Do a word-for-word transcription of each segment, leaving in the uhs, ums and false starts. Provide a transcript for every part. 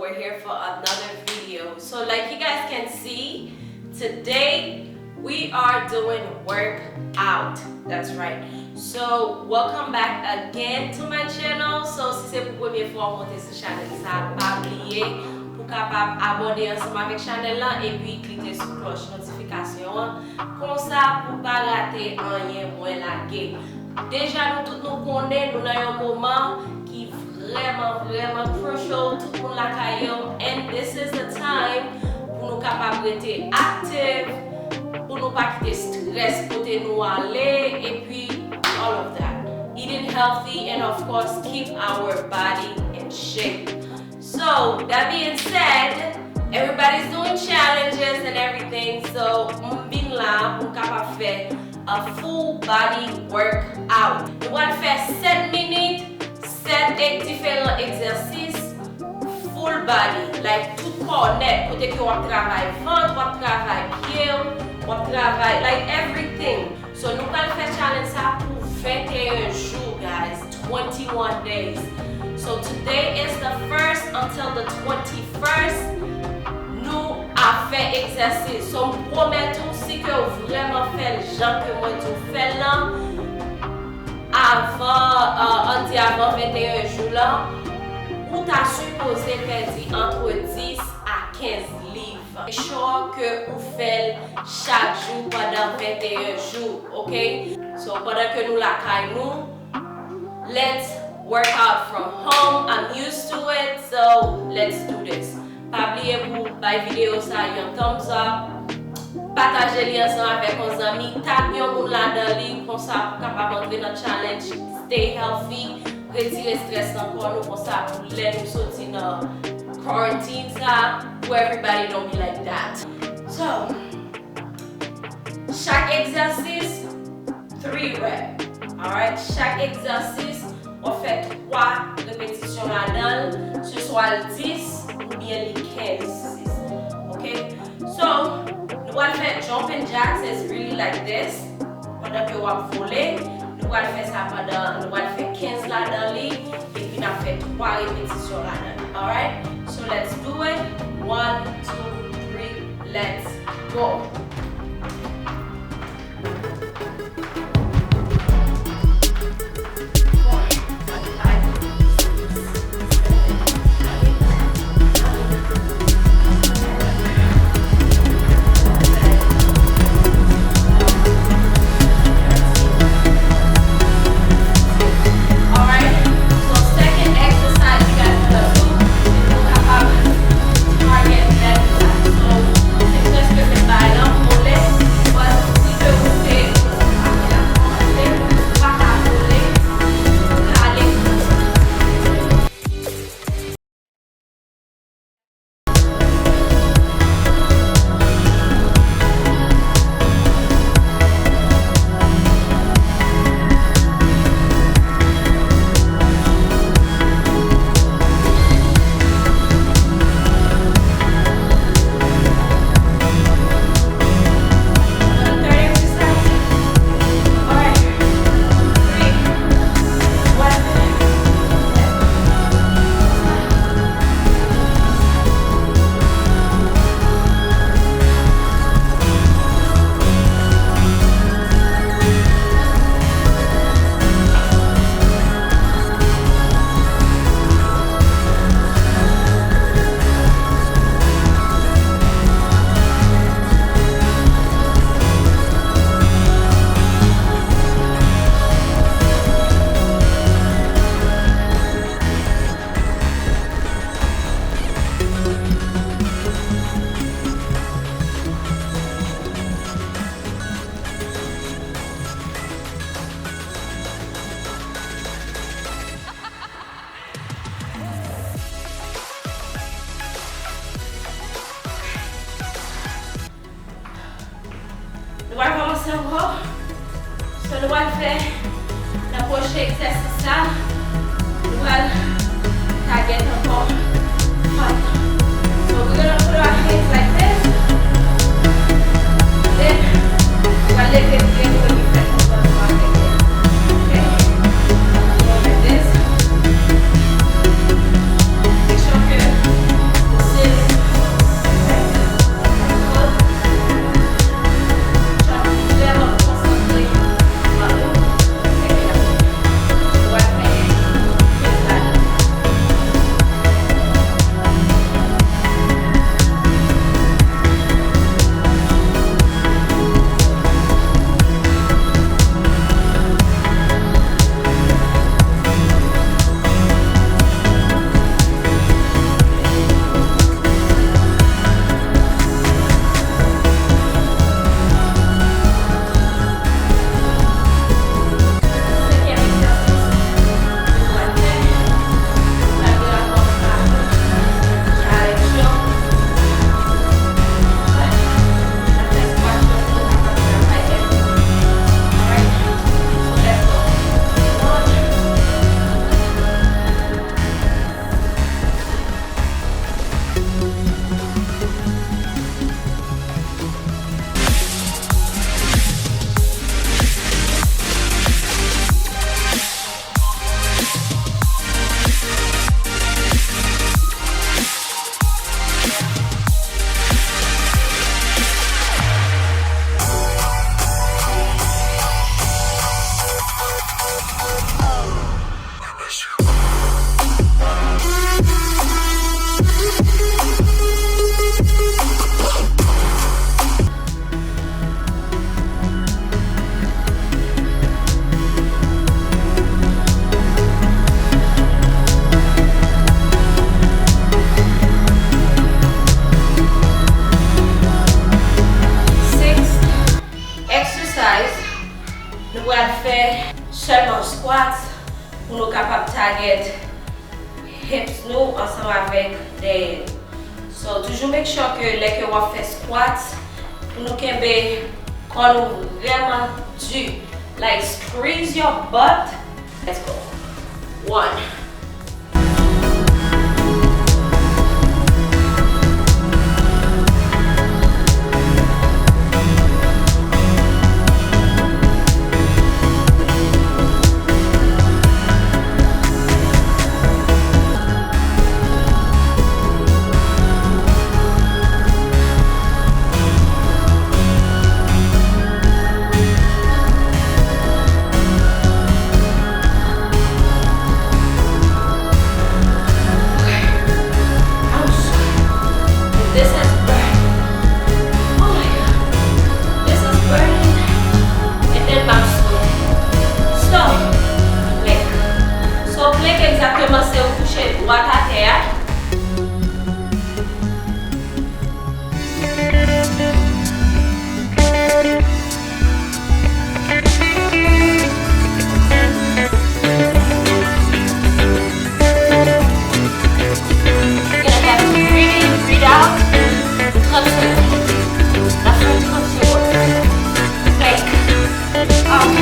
We're here for another video. So, like you guys can see, today we are doing workout. That's right. So, welcome back again to my channel. So, si se pou premye fwa w monte sou chanèl sa, pa bliye pou kapab abòne ansanm avèk chanèl la epi klike sou klòch notifikasyon an. Konsa pou pa rate anyen mwen lage. Deja nou tout nou konnen nou nan yon moman ki vrèman, vrèman crucial. Tout moun lakay yo. And this is the time pou nou kapab rete active, pou nou pa kite strès pote nou ale, epi all of that. Eating healthy and of course keep our body in shape. So, that being said, everybody's doing challenges and everything, so m vin la pou m kapab fè a full body workout. Nou pral fè sèt minit, sèt e- diferan egzèsis full body, like tout kò nèt, kote ke w ap travay vant, w ap travay pye w, w ap travay, like, everything. So, nou pral fè challenge sa pou venteyen jou, guys, twenty-one days. So, today is the first until the twenty-first. Nou ap fè egzèsis. So, m pwomèt ou, si ke w vrèman fè l jan ke mwen di w fè l lan, avan, uh, ann di avan venteyen jou lan, ou ta sipoze pèdi antre dis a kenz liv. Make sure ke ou fè l chak jou pandan venteyen jou, ok? So, pandan ke nou lakay nou, let's work out from home. I'm used to it, so let's do this. Pa bliye pou bay videyo sa yon thumbs up, pataje li ansanm avèk yon zanmi, tag yon moun ladan li, konsa pou kapab antre nan challenge, stay healthy, retire strès nan kò nou, konsa pou lè nou soti nan quarantine sa, pou everybody don't be like that. So, chak egzèsis, three rep. Alright? Chak egzèsis, w ap fè twa repetisyon ladan l, se swa l dis oubyen li kenz. Ok? So, nou pral fè jumping jacks, it's really like this. Pandan ke w ap vole, nou pral fè sa pandan, nou pral fè kenz ladan li, epi n ap fè twa repetisyon ladan li. Alright? So let's do it. One, two, three, let's go. Alright, so second exercise you guys gonna do, si nou kapab target belly fat. So, se prèske menm bagay lan, vole, but si ke ou se, ou pa ka vole, ou ka ale. Nou pral kòmanse ankò. So, nou pral fè nan pwochen egzèsis la. Nou pral target ankò. So, we're gonna put our hands like this. Then, nou pral leve pye nou epi fè konpòtman avèk li. Ok? Go like this. Make sure ke Target hips nou ansanm avèk dèyè. So, toujou make sure ke lè ke w ap fè squats, pou nou kenbe kò nou vrèman di. Like, squeeze your butt. Let's go. One. This is burning. Oh my God. This is burning. And then back slow. Stop. Plank. So, plank egzakteman se ou kouche dwat atè a. You're gonna have to breathe in, breathe out. Trente secondes. N ap fè trente secondes. Like, um,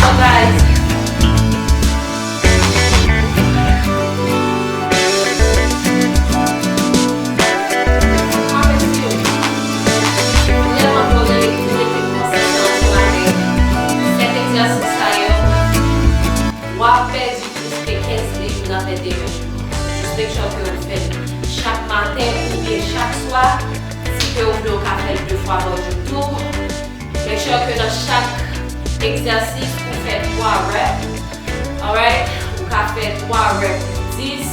So, guys, w ap pèdi plis ke kenz liv nan venteyen jou. Just make sure ke w fè l chak maten oubyen chak swa. Si ke w vle, w ka fè l de fwa pa jou tou. Make sure ke nan chak egzèsis, ou fè twa rep. Alright? Ou ka fè twa rep dis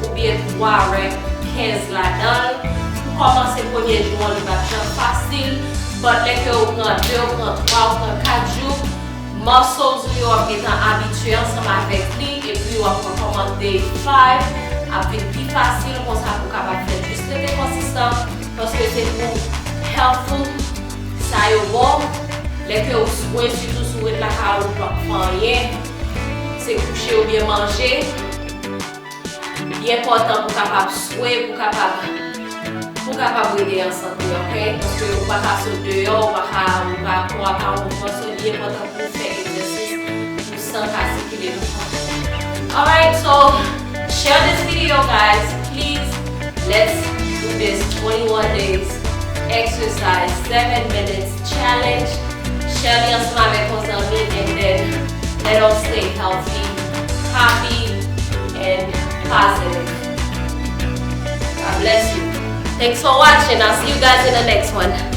oubyen twa rep kenz ladan l. Pou kòmanse premye jou an, li p ap janm fasil. But lè ke ou pran de, ou pran twa, ou pran kat jou, muscles ou yo ap gentan abitye ansanm avèk li, epi w ap pran kòmande five, ap vin pi fasil konsa pou w kapab fè l. Jis rete konsistan, paske se pou health ou, sa yo bon. Lè ke ou swe, sitou si w ret lakay ou, ou p ap fè anyen, se kouche oubyen manje. Li enpòtan pou w kapab swe, pou w kapab, pou w kapab rete an sante, ok? Paske ou pa ka sot deyò, ou pa ka, ou pa, kò a pa an mouvman, so li enpòtan pou w fè egzèsis pou san ka sikile nan kò. Alright, so share this video, guys. Please, let's do this twenty-one days exercise, seven minutes challenge. Share li ansanm avèk yon zanmi, and then let us stay healthy, happy, and positive. God bless you. Thanks for watching. I'll see you guys in the next one.